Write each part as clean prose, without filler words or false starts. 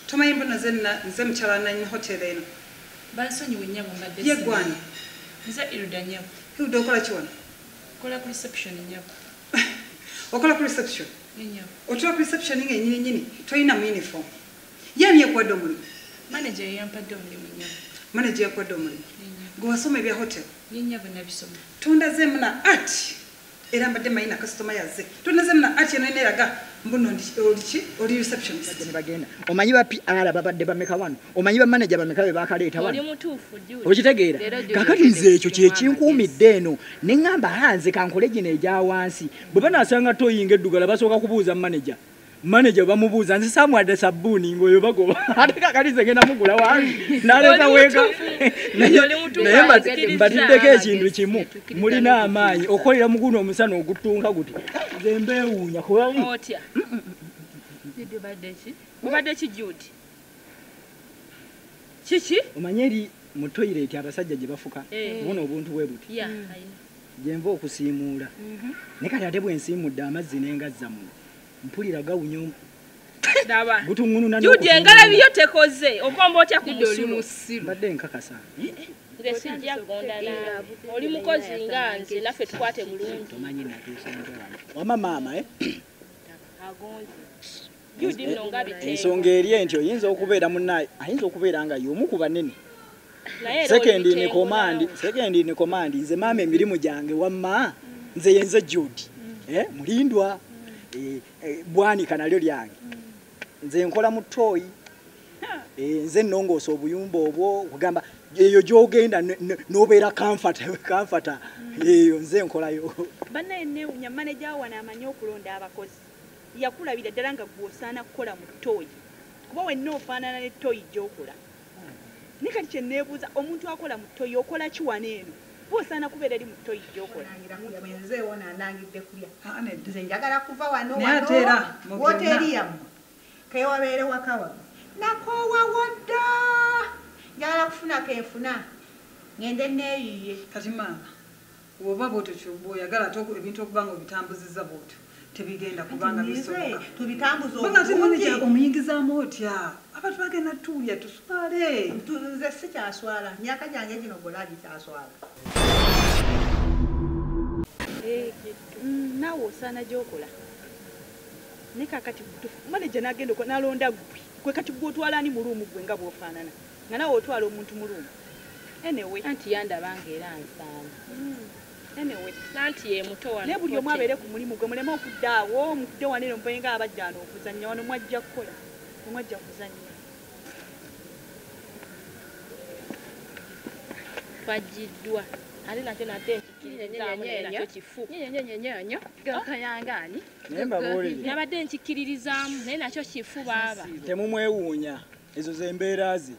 Tomanyi mbuno nze mukyala nannyini hoteri eno. Bansonyiwe nnyabo mbadde Ye gwani? Nze Hilda nnyabo. Hilda okola ki wano? Nkola ku reception nnyabo. Okola ku reception? Ye nnyabo. Otuula ku reception nga ennyini nnyini tolina mu uniform. Ye ani yakuwadde omulimu? Manager ye yampadde omulimu nnyabo. Manager yakuwadde omulimu? Ye nnyabo. Gwe wasoma ebya hotel? Ye nnyabo nabisoma. Tondazeemu na art. Era mbadde manyi na kasitoma yazze. Tondazeemu na art eno eraga mbuno oli ki? Oli receptionist. Ne bagenda. Omanyi ba PR babadde bameka wano? Omanyi ba manager bameka be bakaleeta wano? Oli mutuufu Jude. Okitegeera? Kakati nze ekyo kye kinkuumidde eno. Ne ŋŋamba nze kankole gino egya wansi. Bwe banaasanga toyinga eddugala basooka kubuuza manager. Manager bamubuuza nze saamuwadde sabbuuni ng'oyo bagoba. Ate kakati nze ngenda mugula wange. N'aleeta weeka. Naye mbatiddeko ekintu kimu. Mulina amaanyi okukolera mu guno omusana oguttunka guti. Nze mbeewuunya kuba otya. Obadde ki Jude? Kiki? Omanyi eri mu toilet abasajja gye bafuka. Buno obuntu bwe buti. Gye nva okusiimuula. Naye kati ate bwe nsiimudde amazzi n'engazza muno. Mpulira gawunya Daba. Gutungununa Jude engalabi yo tekoze okomba otya ku musulo. Mbadde nkakasa. Nze sijja gonda naawe. Oli mukozi nga nze naffe tukwate bulungi. Tomanyi natuuse ntya wano. Wamma maama Agonze. Jude nno nga bitengo. Ensonga eri enti oyinza okubeera munnaye ayinza okubeera nga y'omu ku banene. Second in command, second in command nze maama emirimu gyange wamma nze yenze Jude. Mulindwa. Bwanika nalyo lyange. Nze nkola mu toyi. Nze nnongoosa obuyumba obwo kugamba eyo gy'ogenda n'obeera comforter. Eyo nze nkolayo. Bannaye neewuunya manager wano amanyi okulonda abakozi. Yakulabira ddala nga gw'osaana kukola mu toyi. Kuba wenna ofaanana ne toyi gy'okola. Naye kati kye neebuuza omuntu akola mu toyi okola ki wano eno? Bw'osaana kubeera eri mu toyi gy'okola. Nze wona nangidde kulya. Nze njagala kuva wano wano. Woteeri yammwe. Kewabeere waka wammwe. Nakoowawo dda. Njagala kufuna kenfuna. Ngende neeyiye. Kati maama, bw'oba bw'otyo bw'oyagala ate ebintu okuba nga obitambuzizza bw'otyo tebigenda kubanga bisoboka. Tubitambuze obulungi. Omuyingizaamu otya? Abantu bagenda tuulya tuswale. Nze sikyaswala. Myaka gyange gino gola gikyaswala. Naawe osaana gy'okola. Naye kaakati manager n'agenda n'alonda ggwe. Gwe kati gw'otwala ani mu luumu gwe nga bw'ofaanana? Nga naawe otwala omuntu mu luumu. Anyway. Anti yandaba ng'era nsaana. Anyway. Nanti ye muto wano. Naye buli omu abeere ku mulimu gwe muleme okudda awo mudde wano eno mubenga nga abajja wano okuzannya wano mwajja kukola. Mwajja kuzannya. Twajjiddwa. Ate nakyo nate nkikkiririzaamu nakyo kifu. Naye mbabuulire. Nabadde nkikkiririzaamu naye nakyo kifu baaba. Temumwewuunya. Ezo ze mbeera ze.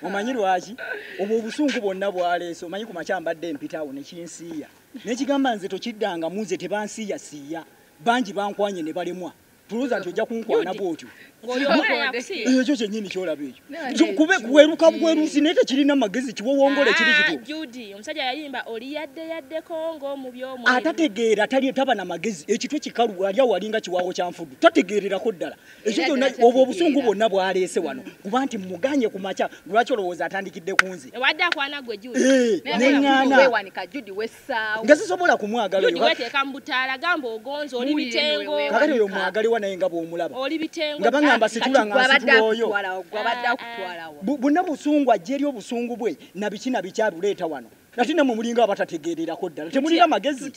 Omanyi lwaki? Obwo obusungu bwonna bwaleese. Omanyi ku makya mbadde mpitawo ne kinsiiya. Ne kigamba nze tokiddangamu nze tebansiiyasiiya. Bangi bankwanye ne balemwa. Tulowooza nti ojja kunkwana bw'otyo. Ekyo kyennyini ky'olaba ekyo. Kube kuweruka bwerusi naye tekirina magezi kiwowongole kiri kityo. Jude, omusajja yayimba oli yadde yaddeko ng'omubi omweru. Atategeera tali taba na magezi. Ekitwe kikalu ali awo alinga kiwaawo kya nfudu. Tategeererako ddala. Ekyo kyonna obwo obusungu bwonna bwaleese wano. Kuba nti muganye ku makya lwaki olowooza atandikidde ku nze. Wadde akwana gwe Jude. Neŋŋaana. Weewanika Jude wessaawo. Nga sisobola kumwagala oyo. Jude weeteeka mu butaala gamba ogonze oli bitengo. Kakati oyo mwagaliwa naye nga bw'omulaba. Oli bitengo. Nga bangamba situla nga nsitula oyo. Gwabadde akutwalawo. Bonna busungu ajja eri obusungu bwe na biki na biki abuleeta wano. Ate nammwe mulinga abatategeererako ddala. Temulina magezi.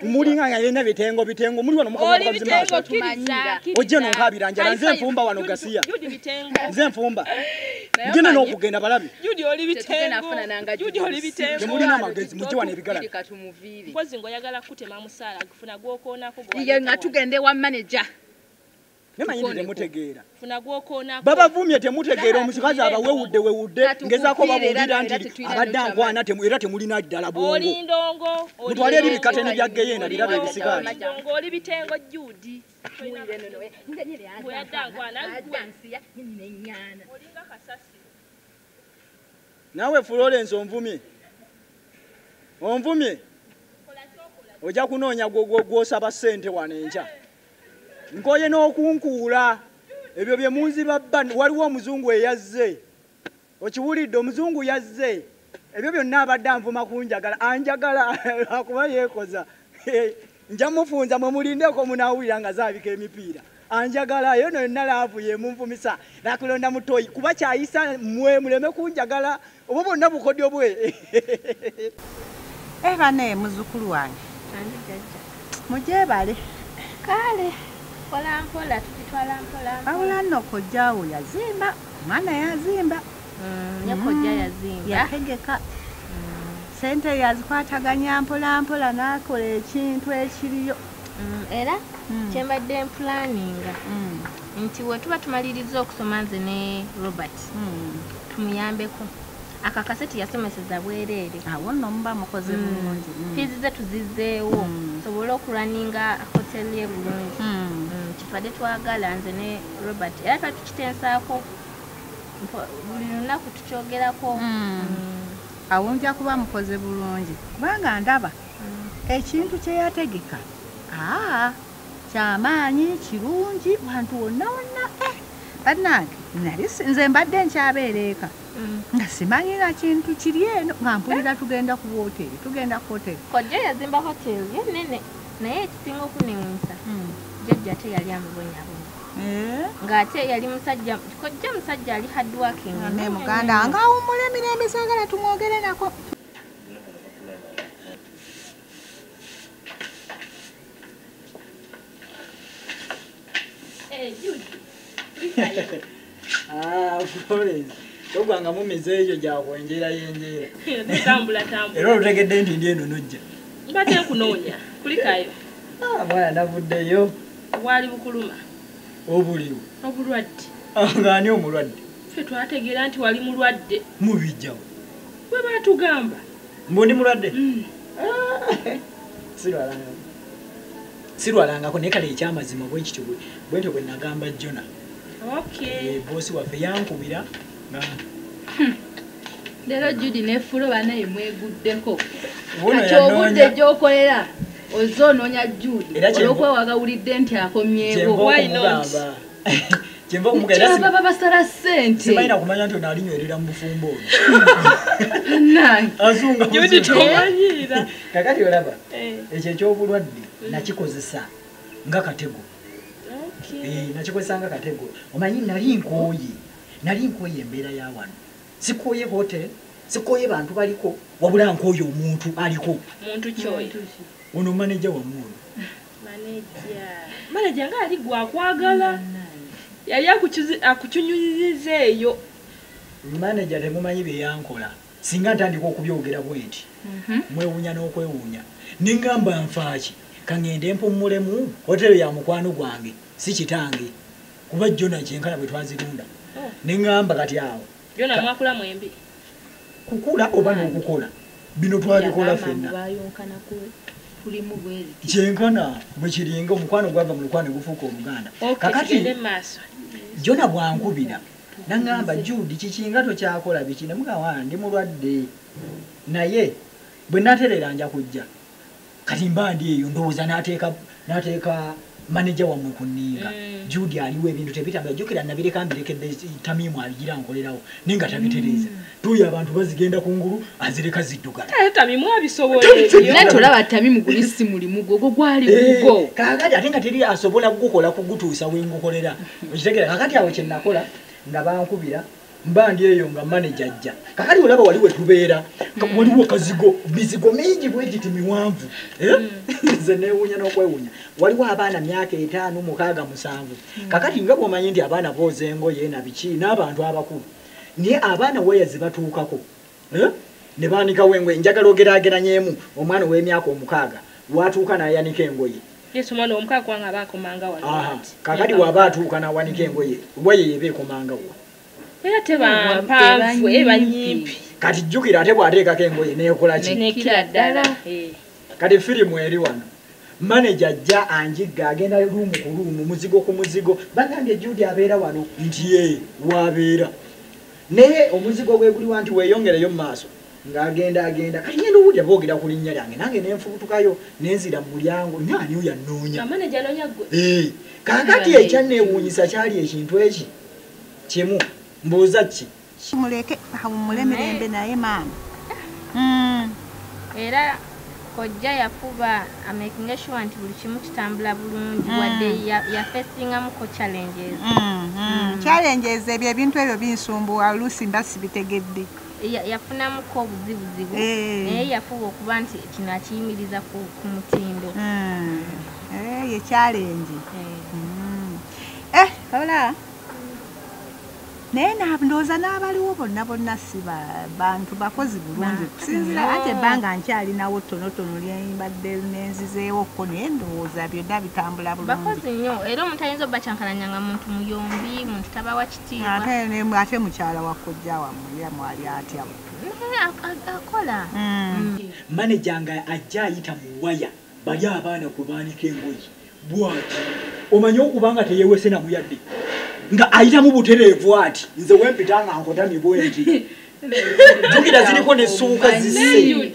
Mulinga nga yena bitengo bitengo. Muli wano Oli bitengo kkiriza. Ojja n'onkaabira njala nze nfumba wano gasiya. Nze nfumba. Ngenda n'okugenda balabe. Jude oli bitengo. Jude oli bitengo. Temulina magezi mujje wano ebigala. Mpozi ng'oyagala kutema musaala gufuna gw'okoonako. Ye nga tugende wa manager. Nemanyi nti temutegeera. Funa gw'okoonako. Babavumye temutegeera omusikazi abawewudde wewudde ngezaako babuulira nti abadde ankwana era temulina ddala bwongo. Oli ndongo. Mutwale eri bikate ne bya ggeyeena birabe ebisikaati. Ndongo oli bitengo Jude. Naawe Florence onvumye. Onvumye. Ojja kunoonya gw'osaba ssente wano enkya. Nkoye n'okunkuula. Ebyo bye munziba bba waliwo omuzungu eyazze. Okiwulidde omuzungu yazze. Ebyo byonna abadde anvuma kunjagala anjagala akuba yeekoza. Nja mufunza mwe mulindeko munaawulira nga zaabika emipiira. Anjagala yo no yonna laavu ye munvumisa nakulonda mutoyi kuba kyayisa mwe muleme kunjagala obwo bwonna bukodyo bwe. Bane muzukulu wange. Mujebale. Kale mpola mpola tukitwala mpola. Wabula nno kojjaawo yazimba, omwana yazimba. Ne kojja yazimba. Yategeka. Sente yazikwataganya mpola mpola n'akola ekintu ekiriyo. Era kyembadde mpulaninga nti we tuba tumaliriza okusoma nze ne Robert tumuyambeko. Akakaseti yasomeseza bwereere. Awo nno muba mukoze bulungi. Fiizi ze tuzizeewo sobole okulaninga hoteli ye bulungi. Kitwadde twagala nze ne Robert era tuba tukitensaako buli lunaku tukyogerako. Awo nja kuba mukoze bulungi kubanga ndaba ekintu kye yategeka kyamaanyi kirungi bantu wonna wonna. Bannange nali nze mbadde nkyabeera eka nga simanyira kintu kiri eno nga mpulira tugenda ku woteeri tugenda ku woteeri. Kojja yazimba hoteeri ye nnene naye ekisinga okunewuunyisa jjajja ate yali amubonyabonya. Ng'ate yali musajja kojja musajja ali hard working. Ne muganda nga awummula emirembe saagala tumwogere nako. Florence, togwanga mu mize ekyo gyakwenjeera yenjeera. Tambula tambula. Era olutegedde nti ndi eno nojja. Mbadde nkunoonya, kulikayo. Mwana navuddeyo. Bwali bukuluma. Obuliwo. Obulwadde. Ng'ani omulwadde? Ffe twategeera nti wali mulwadde. Mubijjawo. Bwe baatugamba. Mbu ndi mulwadde? Sirwalangako naye kale ekyamazima bwe kityo bwe ntyo bwe nagamba Jona. Okay. Bosi waffe yankubira nga leero Judy ne Fulo banaye mweguddeko. Kati obudde gy'okolera ozze onoonya Judy olw'okuba wagawulidde nti akomyewo. Why not? Kyenva okumugamba era baba basala ssente. Simalina kumanya nti ono alinywerera mu bufumbo ono. Nange. Azunga Judy tomanyiira. Kakati olaba ekyo eky'obulwadde nakikozesa nga katego. Nakikozesa nga katego. Omanyi nali nkooye embeera ya wano. Sikooye hotel, sikooye bantu baliko, wabula nkooye omuntu aliko. Muntu kyoyo. Ono maneja wammwe ono. Maneja nga ali gwakwagala. Yali akukyunyiriza eyo. Maneja temumanyi bye yankola. Singa ntandika okubyogera bwe nti. Mwewuunya n'okwewuunya. Ne ngamba nfaaki kangende mpummulemu hoteri ya mukwano gwange si kitange. Kuba Jona kyenkana bwe twazirunda. Ne ngamba kati awo. Jona mwakula mwembi. Kukula oba n'okukola. Bino twabikola ffenna. Kyenkana bwe kiringa omukwano gwava mu lukwano gufuuka oluganda. Kakati Jona bwankubira nangamba Judy kikinga tokyakola biki ne mugamba ndi mulwadde naye bwe naterera nja kujja. Kati mba ndi eyo ndowooza n'ateeka maneja wammwe ku nninga. Judy aliwo ebintu tebitambula jjukira nabireka mbirekedde Tamimu abigira nkolerawo naye nga tabitereeza. Tuuyo abantu bazigenda ku ngulu azireka ziddugala. Ate Tamimu abisobola ebyo. Naye tolaba Tamimu guli si mulimu gwo ogwo gwali gugwo. Kaakati ate nga teri asobola kugukola kugutuusa we ngukolera. Okitegeera kaakati awo kye nakola nga bankubira mba ndi eyo nga maneja ajja. Kakati olaba wali we tubeera waliwo kazigo mizigo mingi bwe giti miwanvu. Nze neewuunya n'okwewuunya. Waliwo abaana myaka 5, 6, 7. Kakati nga bw'omanyi nti abaana booza engoye na biki n'abantu abakulu. Naye abaana waya zibatuukako. Ne baanikawo engoye. Njagala ogeraageranyeemu omwana ow'emyaka 6 watuuka n'ayanika engoye. Yesu omwana omukaga kubanga aba akomanga wano. Kakati bw'aba atuuka n'awanika engoye waye yeba ekomanga wa. Era teba mpanvu, eba nnyimpi. Kati jjukira ate bw'ateekako engoye n'ekola ki? Nekira ddala. Kati firimu eri wano. Maneja ajja anjigga agenda luumu ku luumu, muzigo ku muzigo. Bangambye Judy abeera wano nti ye waabeera. Naye omuzigo gwe guliwa nti weeyongereyo mu maaso. Ng'agenda agenda kati ngenda owulira boogera ku linnya lyange nange ne nfubutukayo ne nzira mu mulyango ani oyo annoonya. Kaakati ekyanneewuunyisa kyali ekintu eki kimu mbuuza ki kimuleke awummule mirembe naye maama. Era kojja yafuba amakinga sure nti buli kimu kitambula bulungi wadde yafesingamuko challenges. Challenges ebyo ebintu ebyo binsumbuwa oluusi mba sibitegedde. Yafunamuko obuzibuzibu naye yafuba okuba nti kino akiyimiriza ku mutindo. Ye challenge. Kabula naye ndowooza n'abaliwo bonna bonna si bantu bakozi bulungi kusinziira ate ebbanga nkyalinawo ttonotono lyembadde nenzizeewokko naye ndowooza byonna bitambula bulungi. Bakozi nnyo era omuntu ayinza obakyankalanya nga muntu muyombi, muntu tabawa kitiibwa. Ate mukyala wa kojja wammwe era mwali atya? Akola. Maneja nga ajja ayita mu waya bali abaana kwe baanika engoye bw'ati omanyi okuba nga teyeewese namuyadde nga ayitamu butereevu ati nze wempita nga nkotamye bwe nti jjukira ziriko n'essuuka zisse.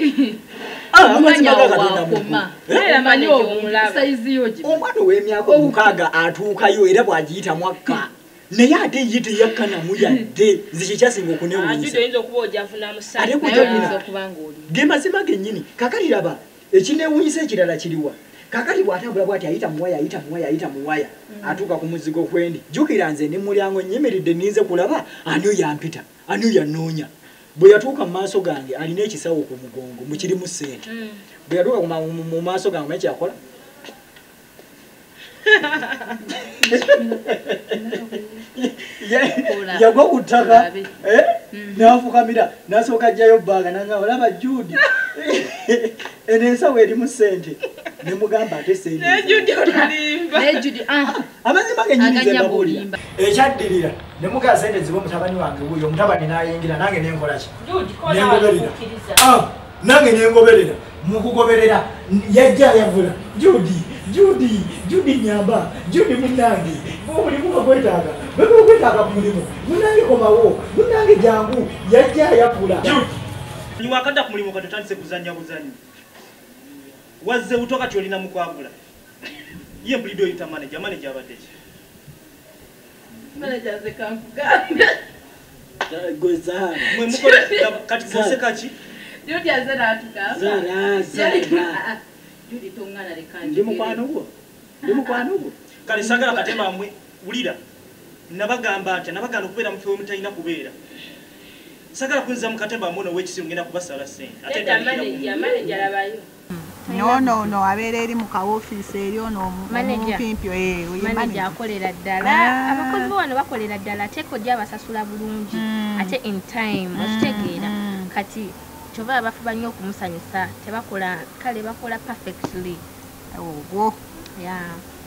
Amazima ga Katonda mukulu. Omwana ow'emyaka 6 atuukayo era bw'agiyitamu akka naye ate ye teyakka namuyadde nze kyekyasinga okunewuunyisa. Ge mazima gennyini. Kaakati laba ekineewuunyisa ekirala kiriwa. Kakati bw'atambula bw'ati ayita mu waya ayita mu waya ayita mu waya atuuka ku muzigo kwendi. Jjukira nze ndi mulyango nnyimiridde nninze kulaba ani oyo ampita ani oyo annoonya. Bwe yatuuka mu maaso gange alina ekisawo ku mugongo mukirimu ssente. Bwe yatuuka mu maaso gange omanyi kyakola? Yagwa ku ttaka n'afukamira n'asooka aggyayo bbaaga n'agamba olaba Jude eno ensawo erimu ssente. Ne mugamba ate ssente. Amazima gennyini nze mbabuulira. Ekyaddirira ne mugamba ssente ziwe mutabani wange wuuyo omutabani n'ayingira nange ne nkola ki? Nengoberera. Nange nengoberera. Mu kugoberera yajja ayavula Jude Jude Jude nyamba Jude munnange omulimu bakwetaaga bakwetaaga ku mulimu munnange komawo munnange jangu yajja ayavula. Jude wakadda ku mulimu kati otandise kuzannya buzanyi. Wazze buto kati olina mukwagula. Ye mpulidde oyita manager, manager abadde ki? Manager nze kankugambe. Gwe Zahara. Mwe mukola kati bw'oseka ki? Jude azze n'atugamba. Zahara, Zahara. Jude toŋŋaana leka njogere. Ndi mukwano gwo? Ndi mukwano gwo? Kale saagala katemba mmwe wulira. Nabagamba ntya nabagaana okubeera mu kifo we mutalina kubeera. Saagala kunzza mu katemba mmwe ono ow'ekisiru ngenda kubasala ssente. Ate ntandikira ku manager labayo. No abeera eri mu kawofiisi eri ono omupimpyo manager akolera ddala. Abakozi bo wano bakolera ddala ate kojja abasasula bulungi ate in time okitegeera. Kati kyova bafuba nnyo okumusanyusa tebakola kale bakola perfectly. Ogwo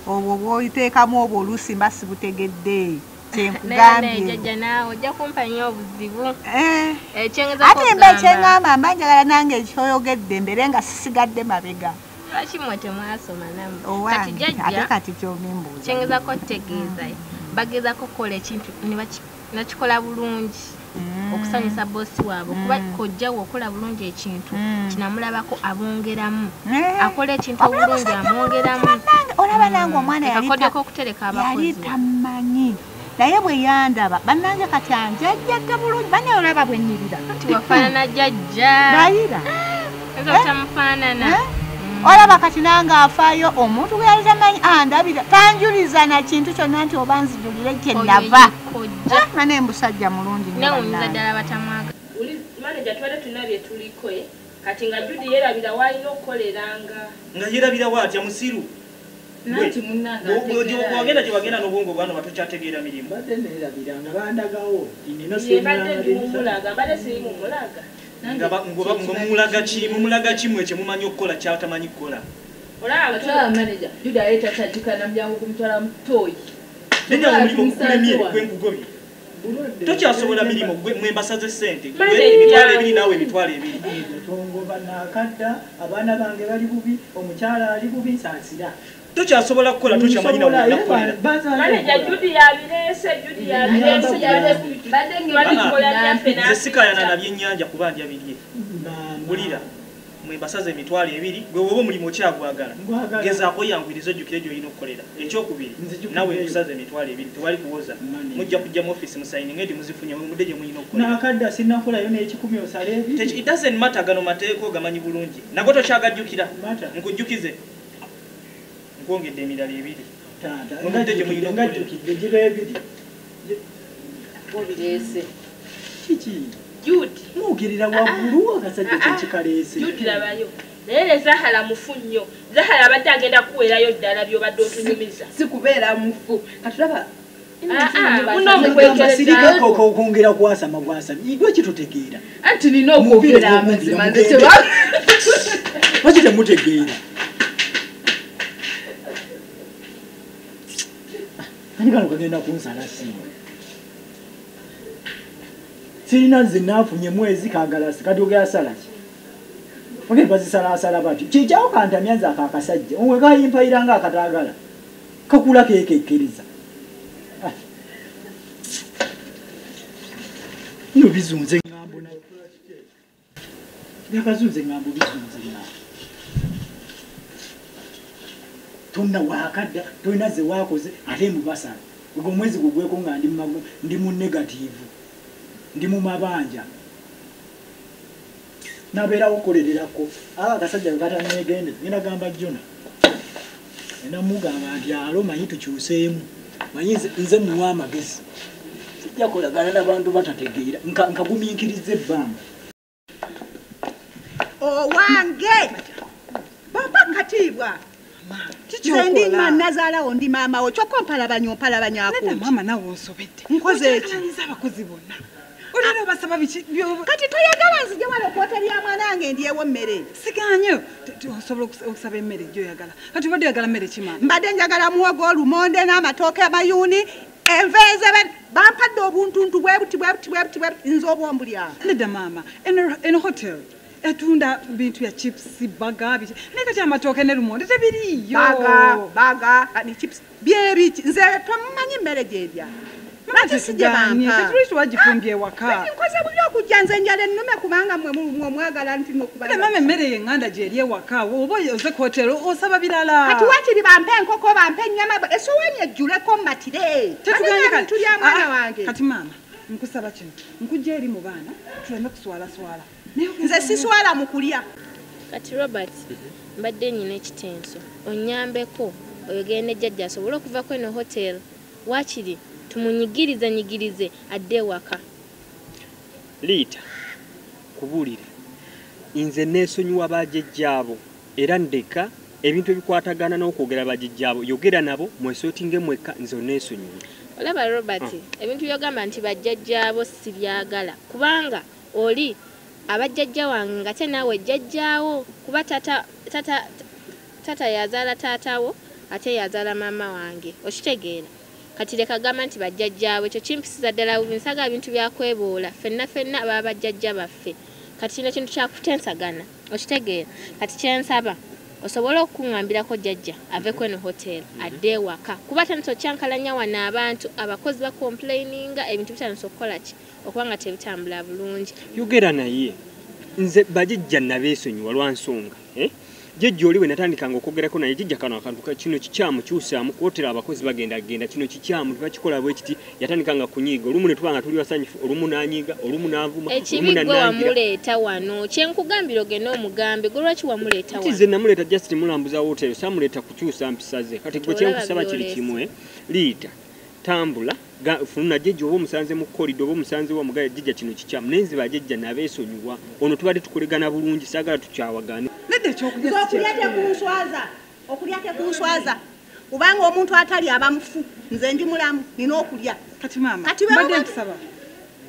obwo bw'oyiteekamu obwo oluusi mba sibutegedde. Kyenkugambye. Jjajja naawe ojja kumpa nnyo obuzibu. Ate mba ekyeŋŋamba mba njagala nange ekyoyogedde mbeere nga sisigadde mabega. Lwaki mmwe temwasoma nammwe? Kati jjajja ate kati ky'omimbuuza. Kyengezaako okutegeeza bagezaako okukola ekintu ne bakikola bulungi okusanyusa boosi waabwe kuba kojja wo okola bulungi ekintu kinamulabako abongeramu akola ekintu obulungi amwongeramu. Olaba nange omwana yali tamanyi naye bwe yandaba bannange kati anjajjadde bulungi bannaye olaba bwe nnyirira. Kati wafaanana jjajja. Layira. Oyinza obutamufaanana. Olaba kati nange afaayo omuntu gwe yali tamanyi andabira tanjuliza na kintu kyonna nti oba nzijulire gye nava. Naye musajja mulungi nnyo Newuunyiza bannange. ddala batamwaga. Manager tubadde tulina bye tuliko kati nga Jude yeerabira w'alina okukoleranga. Nga yeerabira waatya musiru? Nanti munnange ategeera. Wagenda gye bagenda n'obwongo bwano batokyategeera mirimu. Mbadde neerabira nga bandagawo nina Ye mbadde ndi mumulaga mbadde siri mumulaga. Nga mumulaga ki mwe kye mumanyi okukola ky'atamanyi kukola. Olaba manager Jude aleeta tajjukana mulyango gumutwala mu ttooyi. Nenya omulimu gukulemye gwe nkugobye. Tokyasobola mirimu mwe mbasaze ssente. 20,000 naawe 20,000. Tongoba naakadda abaana bange bali bubi omukyala ali bubi nsaasira. Tokyasobola kukola tokyamanyi na w'olina kukolera. Manager Jude yabireese Jude yabireese Mbadde ngenda tukola byaffe Nze sikaayana na byennyanja kuba ndya birye. Wulira mwe basaze 20,000 gwe woba omulimu okyagwagala gezaako yanguyiriza ojjukire gy'olina okukolera. Ekyokubiri nawe nkusaze 20,000 tewali kuwoza mujja kujja mu office musayininge nti muzifunye mudde gye mulina okukolera. Nakadda sinnakolayo n'ekikumi osale ebiri. It doesn't matter, gano mateeka ogamanyi bulungi nago tokyagajjukira. Nkujjukize nkwongedde emirala 2. Taata ngajjukidde giba 2. Obireese kiki? Jude mwogerera waggulu akasajja kyekikaleese. Jude labayo naye ne Zahara mufu nnyo. Zahara abadde agenda kuweerayo ddala by'obadde otunyumiza. Si kubeera mufu katulaba sirikako okwongera kwasama bwasami lwaki totegeera? Anti nina okwogera amazima nze teba lwaki temutegeera? Ani kano kagenda kunsala simu sirina nze naafunye mwezi kagalasi kati ogera sala ki? Ogere bazisalasala bati kikyawo kantamya nze ako akasajja omwe kayimpayira nga akataagala kakula keekekkeriza nno bizunze ŋŋambo naye byakazunze ŋŋambo bizunze ŋŋambo tonna waakadda tolina ze waakoze ate mubasala ogwo omwezi gugweko nga ndi mu negatiivu ndi mu mabanja nabeerawo okukolererako aba akasajja bwe kataneegende ngenda gamba Jona ena mugamba nti alo manyi tukyuseemu manyi nze muwa amagezi sijja kolagana n'abantu batategeera nkagumiikiriza ebbanga. Owange baba katiibwa nze ndi nazaalawo ndi maama wo kyokka ompalabanya ompalabanyako. Nedda maama naawe onsobedde. Nkoze eki? Abakozi bonna olero basaba biki? Kati toyagala nzije wano ku hoteri ya mwana wange ndyewo mmere. Siganye osobola okusaba emmere gy'oyagala. Kati obadde oyagala mmere ki maama? Mbadde njagala muwogo, lumonde n'amatooke amayuuni enva ezebe bampadde obuntuntu bwe buti bwe buti bwe buti bwe buti nze obwombulya. Nedda maama eno hotel etunda bintu ya chips baga biki naye kati amatooke ne lumonde tebiriiyo. Baga ni chips byebiki nze tomumanyi mmere gyendya. Lwaki si gye bampa? Tetuli twagifumbye ewaka. Nkoze bubi okujja nze njala ennume kubanga mmwe mwagala nti n'okubala. Maama emmere y'eŋŋanda gy'eri ewaka oba oze ku hoteri osaba birala. Kati waakiri bampe enkoko bampe ennyama essowaani ejjuleko mmatire. Tetuganye kati tulya mwana wange. Kati maama nkusaba kino nkujja eri mu baana tuleme kuswalaswala. Nze siswala mu kulya. Kati Robert mbadde nnyina ekitenso onnyambeko oyogere ne jjajja asobole okuva ku eno hotel waakiri tumunyigirize nyigirize adde ewaka. Liita kubuulire nze neesonyiwa bajjajjaabo era ndeka ebintu ebikwatagana n'okwogera bajjajjaabo yogera nabo mwesootinge mwekka nze oneesonyiwe. Olaba Robert ebintu by'ogamba nti bajjajjaabo sibyagala kubanga oli abajjajja wange nga te naawe jjajjaawo kuba tata yazaala taatawo ate yazaala maama wange okitegeera. Kati leka gamba nti bajjajjaabwe ekyo kimpisiza ddala bubi nsaga bintu byakweboola ffenna ffenna baba bajjajja baffe. Kati kino kintu kyakutensagana okitegeera. Kati kyensaba osobola okuŋŋambirako jjajja ave ku eno hotel adde ewaka kuba tandise okyankalanya wano abantu abakozi bakomplaininga ebintu bitandise okukola ki okuba nga tebitambula bulungi. Yogera naye nze bajjajja nabeesonyiwa lwa nsonga Jjajja oli we natandikanga okwogerako naye jjajja kano akantu kino kikyamu kyusaamu kuwotera abakozi bagenda genda kino kikyamu tebakikola bwe kiti yatandikanga kunyiiga olumu ne tuba nga tuli basanyufu olumu n'anyiiga olumu n'avuma ekibi gwe wamuleeta wano kyenkugambira ogende omugambe gwe lwaki wamuleeta wano? Nze namuleeta just mulambuza hotel samuleeta kukyusa mpisa ze kati gwe kyenkusaba kiri kimwe liita tambula fununa jjajja oba omusanze mu korido oba omusanze wa mugaye jjajja kino kikyamu naye nze bajjajja nabeesonyiwa ono tubadde tukolegana bulungi saagala tukyawagane. Okulya tekunswaza okulya tekunswaza kubanga omuntu atali aba mufu nze ndi mulamu nina okulya. Kati maama mbadde nkusaba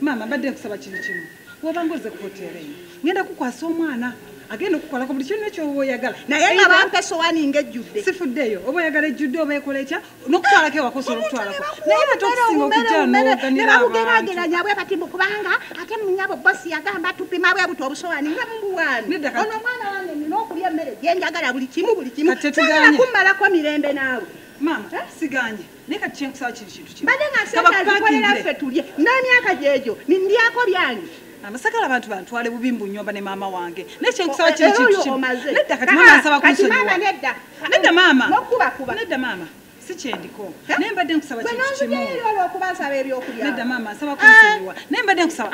maama mbadde nkusaba kiri kimu bw'obanga ozze ku hoteeri eno ngenda kukwasa omwana agenda okukolako buli kintu ekyoba oyagala naye nga bampa essowaani ng'ejjudde. Sifuddeeyo oba oyagala ejjudde oba ekola etya n'okutwalako ewaka osobola okutwalako naye ate okusinga okujja n'oganira abantu. Ne babugeraageranya bwe bati mbu kubanga ate munnyabo bbosi yagamba tupima bwe buti obusowaani nga mumbuwaani. Ono omwana wange nina okulya emmere gye njagala buli kimu buli kimu saagala kummalako mirembe naawe. Maama siganye naye kati kyenkusaba kiri kintu kimu mbadde nga nsente azikolera ffe tulye n'emyaka gyegyo nindyako byange. Amasakala abantu bantwale bubi mbunyomba ne maama wange. Naye kyenkusaba kiri kintu kimu. Nedda kati maama nsaba kunsonyiwa. Nedda maama. Nedda maama. Si kyendiko. Naye mbadde nkusaba kintu kimu. Nedda maama nsaba kunsonyiwa. Naye mbadde nkusaba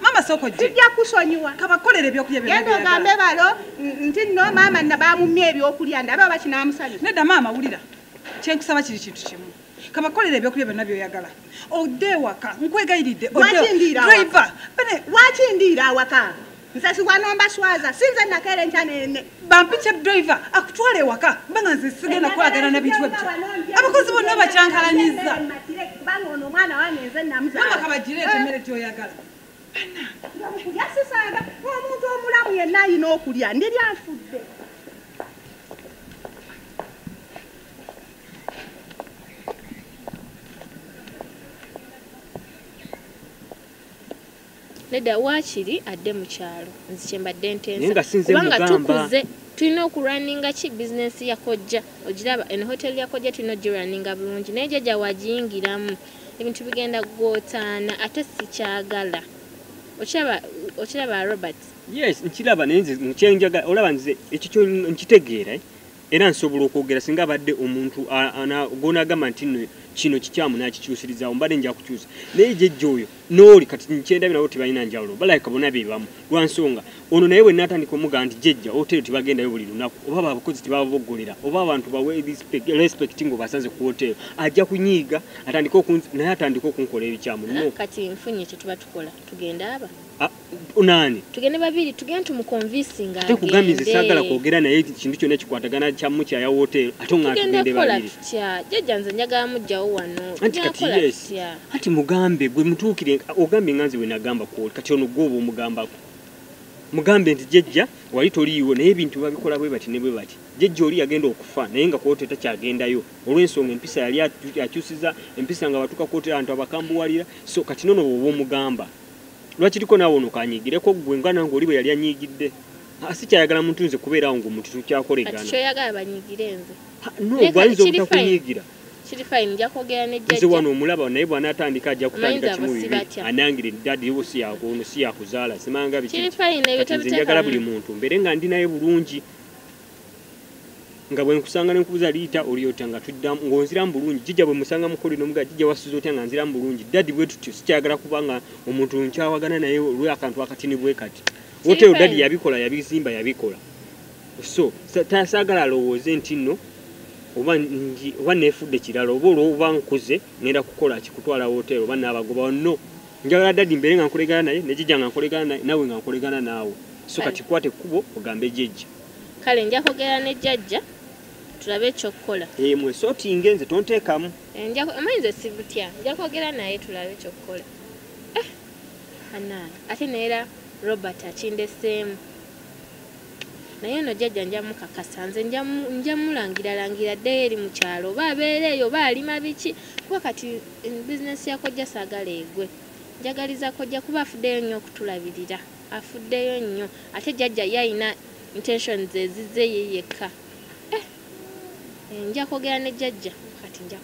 maama sooka ojje. Sijja kusonyiwa. Kabakolere ebyokulya byonna. Genda ogambe balo nti nno maama nabamumye ebyokulya ndabe oba kinaamusanyusa. Nedda maama wulira. Kyenkusaba kiri kintu kimu. Kabakolere ebyokulya byonna by'oyagala. Odde ewaka nkwegayiridde. Driver. Lwaki ndiira awaka? Nze siwanomba swaza sinze nakeera enkya nene. Bampiche driver akutwale ewaka kubanga nze sigenda kukolagana na bintu ebyo. Abakozi bonna bakyankalanyiza. Kubanga ono omwana wange nze namuzaala. Maama kabagireete emmere gy'oyagala. Kulya sisanga omuntu omulamu yenna alina okulya ndirya nfudde. Nedda waakiri adde mu kyalo nze kye mbadde ntensa kubanga tukuze tulina okulwaninga ki bizinensi ya kojja ogiraba eno hoteri ya kojja tulina ogirwaninga bulungi naye jjajja wagiyingiramu ebintu bigenda gootaana ate sikyagala. Okiraba Robert? Yes, nkiraba naye nze nkyenjagala olaba nze ekyo nkitegeera era nsobola okwogera singa abadde omuntu gw'onaagamba nti nno kino kikyamu n'akikyusirizaawo mbadde nja kukyusa naye jjajja oyo n'oli kati nkyendabye nabo tebalina njawulo balabika bonna be bamu lwa nsonga ono naye bwe naatandika omugamba nti jjajja hoteri tebagendayo buli lunaku oba abakozi tebababoggolera oba abantu bawe respect ng'obasanze ku hoteri ajja kunyiiga naye atandike okunkola ebikyamu. Kati nfunye kye tuba tukola tugende aba nani tugende babiri tugende tumukonvinsinga ate kugambye nze saagala kwogera naye kintu kyonna kikwatagana kyamu kyaya hoteri ate nga tugende babiri. Jjajja nze njagala mujjawo wano. Anti kati yes anti mugambe gwe mutuukire ogambye nga nze bwe nagamba kwoli kati ono gwe oba omugambako mugambe nti jjajja wali toliiwo naye ebintu babikola bwe bati ne bwe bati. Jjajja oli yagenda okufa naye nga ku hoteri takyagendayo olw'ensonga empisa yali akyusiza empisa nga batuuka ku hoteri abantu abakambuwalira so kati nono bw'oba omugamba lwaki liko naawe ono kanyigireko ggwe nga nange oli bwe yali anyiigidde. Sikyayagala muntu nze kubeerawo ng'omuntu tukyakolegana. Kati kyoyagala banyigire nze. No, gwayinza obutakunyiigira. Kiri fine nja kwogera ne jjajja. Nze wano omulaba naye bw'anaatandika ajja kutandika kimu bibi. Anangire daddy wo si yakono si yakuzaala simanga biki. Kiri fine ebyo tebiteeka. Njagala buli muntu mbeere nga ndi naye bulungi. Nga bwe nkusanga ne nkubuuza liita oli otya nga tuddamu ng'onziramu bulungi jjajja bwe musanga mukulu n'omugaa jjajja wasuze otya nga nziramu bulungi daddy bwe tutyo sikyagala kubanga omuntu nkyawagana naye olw'akantu akatini bwe kati. Hoteri daddy yabikola yabizimba yabikola. So saagala alowooze nti nno oba neefudde kirala oba olwoba nkuze ngenda kukola kikutwala hoteri oba n'abagoba no. Njagala daddy mbeere nga nkolegana naye ne jjajja nga nkolegana naye naawe nga nkolegana naawe. So kati kwata ekkubo ogambe jjajja. Kale nja kwogera ne jjajja tulabe ekyokukola. Mwesotinge nze tonteekamu. Omanyi nze sibutya nja kwogera naye tulabe ekyokukola. Anange ate neera Robert akindeseemu. Naye ono jjajja nja mukakasa nze nja mulangira ddeyo eri mu kyalo oba abeera eyo oba alima biki kuba kati bizinensi ya kojja saagala egwe. Njagaliza kojja kuba afuddeyo nnyo okutulabirira afuddeyo nnyo ate jjajja ye alina intentions ezize ye yekka. Nja kwogera ne jjajja kati nja.